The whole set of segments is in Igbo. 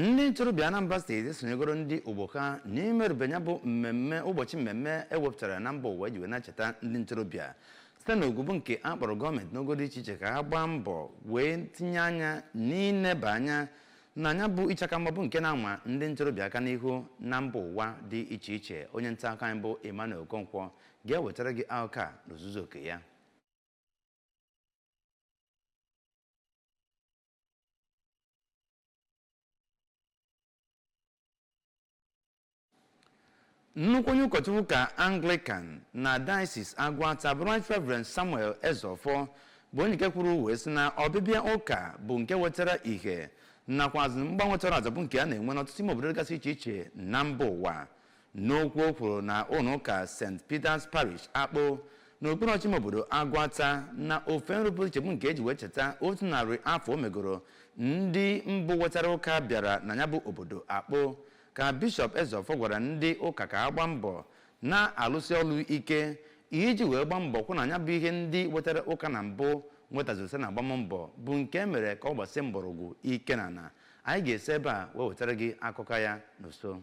Ndị ntorobịa Anambra Steeti esonyegoro ndị ogbo ha n'imerube ya bụ mmemme ụbọchị mmemme ewepụtara na mba ụwa iji wee na-echeta ndị ntorobịa site n'ogubu nke a kpọrọ gọọmenti n'ogo dị iche iche ka ha gbaa mbọ wee tinye anya n'ineba anya na anya bụ ịchaka mgbabụ nke na-ama ndị ntorobịa aka n'ihu na mba ụwa dị iche iche. Onye nta akụkọ anyị bụ Emmanuel Okonkwo ga-ewetara gị akụkọ a n'ozuzu oke ya. Nnukwu onye ụkọchukwu ụka Anglican na Diocese Agụata bụ Right Reverend Samuel Ezeofor bụ onye nke kwuru wee sị na ọbịbịa ụka bụ nke wetara ihe nakwazị mgbanwe tọrọ atọ bụ nke a na-enwe n'ọtụtụ ime obodo dịgasị iche iche na mba ụwa. N'okwu o kwuru na ụlọ ụka St Peters Parish Akpụ n'okpuru ọchịchị ime obodo Agụata na ofe nrụpụrụ iche bụ nke eji wee cheta 100 afọ o megoro ndị mbụ wetara ụka bịara na ya bụ obodo Akpụ, ka Bishọp Ezeofor gwara ndị ụka ka ha gbaa mbọ na-alụsị ọlụ ike iji wee gbaa mbọ kwụ na ya bụ ihe ndị wetara ụka na mbụ nwetazuru site na agbammbọ bụ nke mere ka ọ gbasie mgbọrọgwụ ike na ala. Anyị ga-esi ebe a wee wetara gị akụkọ ya n'uso.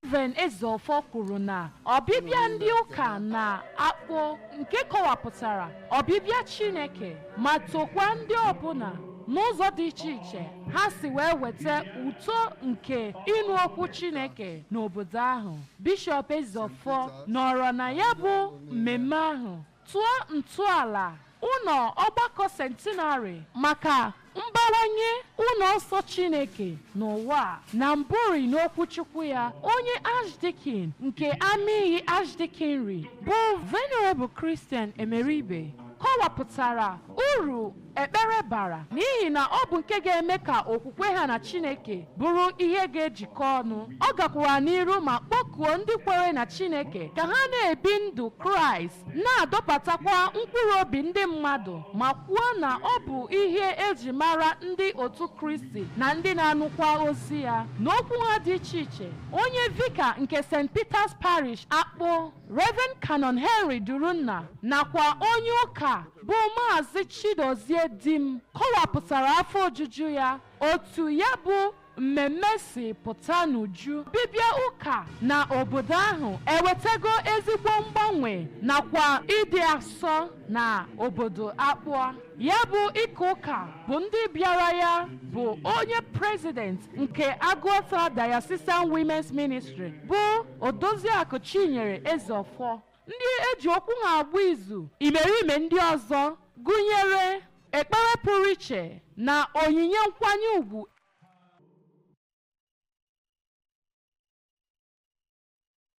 Reverend Ezeofor kwuru na ọbịbịa ndị ụka na Akpụ nke kọwapụtara ọbịbịa Chineke ma tokwa ndị ọbụla n'ụzọ dị iche iche ha si wee weta uto nke ịnụ okwu Chineke n'obodo ahụ. Bishọp Ezeofor nọrọ na ya bụ mmemme ahụ tụọ ntọala ụlọ ọgbakọ centenary maka mbawanye ụlọ nsọ Chineke n'ụwa. Na mbụri n'okwuchukwu ya, onye Archdeacon nke Amaeyi Archdeaconry bụ Venerable Christian Emeribe kọwapụtara uru ekpere bara n'ihi na ọ bụ nke ga-eme ka okwukwe ha na Chineke bụrụ ihe ga-ejikọ ọnụ. Ọ gakwara n'iru ma kpọkuo ndị kwere na Chineke ka ha na-ebi ndụ Kraịst na-adọbatakwa mkpụrụ obi ndị mmadụ, ma kwuo na ọ bụ ihe eji mara ndị otu Kristi na ndị na-anụkwa ozi ya. N'okwu ha dị iche iche, onye vika nke St Peters Parish Akpụ, Reverend Canon Henry Durunna, nakwa onye ụka bụ Maazị Chidozie Dim kọwapụtara afọ ojuju ya otu ya bụ mmemme si pụta n'uju. Bibịa ụka na obodo ahụ ewetego ezigbo mgbanwe nakwa ịdị asọ na obodo Akpụ. Ya bụ ịka ụka bụ ndị bịara ya bụ onye president nke Agụata Diocesan Women's Ministry bụ Odoziakụ Chinyere Ezeofor, ndị eji okwu ha agba izu imerime ndị ọzọ gụnyere ekpere pụrụ iche na onyinye nkwanye ùgwù.